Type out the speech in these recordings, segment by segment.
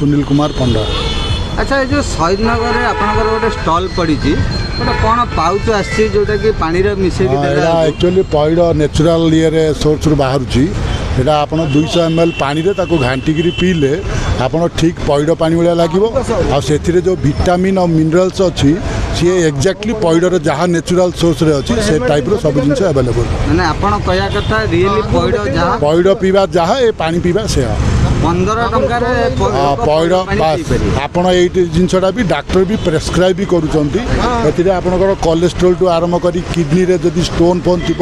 ସୁନୀଲ କୁମାର ପଣ୍ଡା। ଆଚ୍ଛା, ଏ ଯେଉଁ ଶହୀଦନଗରରେ ଆପଣଙ୍କର ଗୋଟେ ଷ୍ଟଲ୍ ପଡ଼ିଛି, ଗୋଟେ କ'ଣ ପାଉଚ୍ ଆସିଛି ଯେଉଁଟାକି ପାଣିରେ ମିଶେଇକି ଦେଲେ ଏଇଟା ଆକ୍ଚୁଆଲି ପଇଡ଼ ନ୍ୟାଚୁରାଲ୍ ଇଏରେ ସୋର୍ସରୁ ବାହାରୁଛି। ଏଇଟା ଆପଣ 200 ଏମ୍ ଏଲ୍ ପାଣିରେ ତାକୁ ଘାଣ୍ଟିକିରି ପିଇଲେ ଆପଣ ଠିକ୍ ପଇଡ଼ ପାଣି ଭଳିଆ ଲାଗିବ। ଆଉ ସେଥିରେ ଯେଉଁ ଭିଟାମିନ୍ ଆଉ ମିନେରାଲ୍ସ ଅଛି, ସିଏ ଏକ୍ଜାକ୍ଟଲି ପଇଡ଼ର ଯାହା ନ୍ୟାଚୁରାଲ୍ ସୋର୍ସରେ ଅଛି, ସେ ଟାଇପ୍ର ସବୁ ଜିନିଷ ଆଭେଲେବଲ୍। ମାନେ ଆପଣ କହିବା କଥା, ରିଏଲି ପଇଡ଼ ଯାହା ପଇଡ଼ ପିଇବା ଯାହା, ଏ ପାଣି ପିଇବା ସେୟା। 15 ଟଙ୍କାରେ ଲୋକ ପଇଡ଼ ପାଣି ବାସ୍ ପିଇପାରିବେ। ଆପଣ ଏଇଠି ଜିନିଷଟା ବି ଡାକ୍ତର ବି ପ୍ରେସକ୍ରାଇବ୍ ବି କରୁଛନ୍ତି। ଏଥିରେ ଆପଣଙ୍କର କୋଲେଷ୍ଟ୍ରୋଲଠୁ ଆରମ୍ଭ କରି କିଡ଼ନୀରେ ଯଦି ଷ୍ଟୋନ୍ ଫୋନ୍ ଥିବ,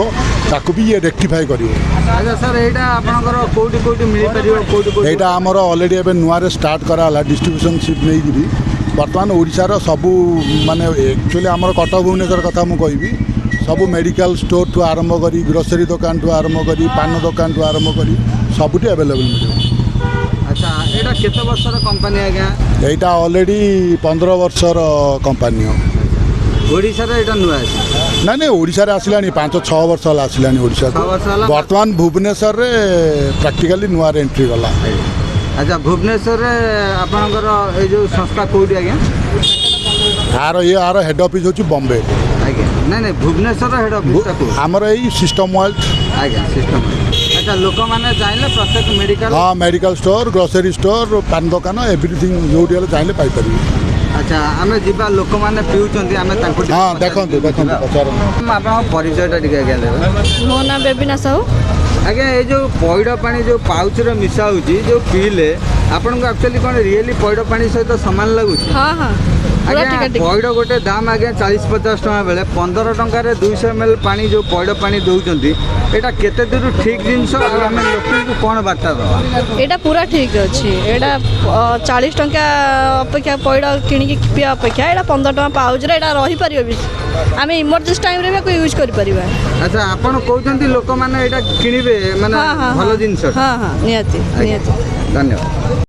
ତାକୁ ବି ଇଏ ରେକ୍ଟିଫାଏ କରିବ। ଆଚ୍ଛା ସାର୍, ଏଇଟା ଆପଣଙ୍କର କୋଉଠି କୋଉଠି ମିଳିପାରିବ, କୋଉଠି କୋଉଠି? ଏଇଟା ଆମର ଅଲରେଡ଼ି ଏବେ ନୂଆରେ ଷ୍ଟାର୍ଟ କରାହେଲା ଡିଷ୍ଟ୍ରିବ୍ୟୁସନ୍ ସିପ୍ ନେଇକିରି। ବର୍ତ୍ତମାନ ଓଡ଼ିଶାର ସବୁ, ମାନେ ଆକ୍ଚୁଆଲି ଆମର କଟକ ଭୁବନେଶ୍ୱର କଥା ମୁଁ କହିବି, ସବୁ ମେଡ଼ିକାଲ ଷ୍ଟୋରଠୁ ଆରମ୍ଭ କରି, ଗ୍ରୋସରୀ ଦୋକାନଠୁ ଆରମ୍ଭ କରି, ପାନ ଦୋକାନଠୁ ଆରମ୍ଭ କରି ସବୁଠି ଆଭେଲେବଲ୍ ମିଳିବ। ଆଚ୍ଛା, ଏଇଟା କେତେ ବର୍ଷର କମ୍ପାନୀ ଆଜ୍ଞା? ଏଇଟା ଅଲରେଡ଼ି 15 ବର୍ଷର କମ୍ପାନୀ। ଓଡ଼ିଶାରେ ଏଇଟା ନୂଆ ଆସିଛି? ନାଇଁ, ଓଡ଼ିଶାରେ ଆସିଲାଣି, 5-6 ବର୍ଷ ହେଲା ଆସିଲାଣି ଓଡ଼ିଶାକୁ। 6 ବର୍ଷ ହେଲା। ବର୍ତ୍ତମାନ ଭୁବନେଶ୍ୱରରେ ପ୍ରାକ୍ଟିକାଲି ନୂଆରେ ଏଣ୍ଟ୍ରି ଗଲା। ଆଚ୍ଛା, ଭୁବନେଶ୍ୱରରେ ଆପଣଙ୍କର ଏଇ ଯେଉଁ ସଂସ୍ଥା କୋଉଠି ଆଜ୍ଞା? ଆର ଇଏ ଆର ହେଡ଼୍ ଅଫିସ୍ ହେଉଛି ବମ୍ବେ। ଆଜ୍ଞା, ନାଇଁ, ଭୁବନେଶ୍ୱର ହେଡ଼୍ ଅଫିସଟା କୋଉଠି? ଆମର ଏଇ ସିଷ୍ଟମ୍ ୱାର୍ଲଡ। ଆଜ୍ଞା, ସିଷ୍ଟମ୍। ଆଚ୍ଛା, ଲୋକମାନେ ଚାହିଁଲେ ପ୍ରତ୍ୟେକ ମେଡ଼ିକାଲ ହଁ, ମେଡ଼ିକାଲ ଷ୍ଟୋର, ଗ୍ରୋସରୀ ଷ୍ଟୋର, ପାନ ଦୋକାନ, ଏଭ୍ରିଥିଙ୍ଗ, ଯେଉଁଠି ହେଲେ ଚାହିଁଲେ ପାଇପାରିବେ। ଆଚ୍ଛା, ଆମେ ଯିବା, ଲୋକମାନେ ପିଉଛନ୍ତି, ଆମେ ତାଙ୍କୁ ଟିକେ ହଁ, ଦେଖନ୍ତୁ, ଦେଖନ୍ତୁ, ପଚାରନ୍ତୁ। ଆପଣଙ୍କ ପରିଚୟଟା ଟିକେ ଆଜ୍ଞା ଦେବେ? ମୋ ନାଁ ବେବିନା ସାହୁ। ଆଜ୍ଞା, ଏଇ ଯେଉଁ ପଇଡ଼ ପାଣି ଯେଉଁ ପାଉଚରେ ମିଶା ହେଉଛି, ଯେଉଁ ପିଇଲେ ଆପଣଙ୍କୁ ଆକ୍ଚୁଆଲି କ'ଣ ରିଏଲି ପଇଡ଼ ପାଣି ସହିତ ସମାନ ଲାଗୁଛି? ହଁ, ପୁରା। ଆଜ୍ଞା, ଠିକ। ପଇଡ଼ ଗୋଟେ ଦାମ ଆଜ୍ଞା 40-50 ଟଙ୍କା ବେଳେ 15 ଟଙ୍କାରେ 200 ଏମ୍ ଏଲ୍ ପାଣି ଯେଉଁ ପଇଡ଼ ପାଣି ଦେଉଛନ୍ତି, ଏଇଟା କେତେ ଦୂର ଠିକ୍ ଜିନିଷ ଆଉ ଆମେ ଲୋକଙ୍କୁ କ'ଣ ବାର୍ତ୍ତା ଦେବା? ଏଇଟା ପୁରା ଠିକ୍ ଅଛି। ଏଇଟା 40 ଟଙ୍କା ଅପେକ୍ଷା, ପଇଡ଼ କିଣିକି ପିଇବା ଅପେକ୍ଷା, ଏଇଟା 15 ଟଙ୍କା ପାଉଚରେ ଏଇଟା ରହିପାରିବ ବି। ଆମେ ଇମର୍ଜେନ୍ସି ଟାଇମ୍ରେ ବି ଆକୁ ୟୁଜ୍ କରିପାରିବା। ଆଚ୍ଛା, ଆପଣ କହୁଛନ୍ତି ଲୋକମାନେ ଏଇଟା କିଣିବେ, ମାନେ ହଁ। ଭଲ ଜିନିଷ? ହଁ, ନିହାତି। ଧନ୍ୟବାଦ।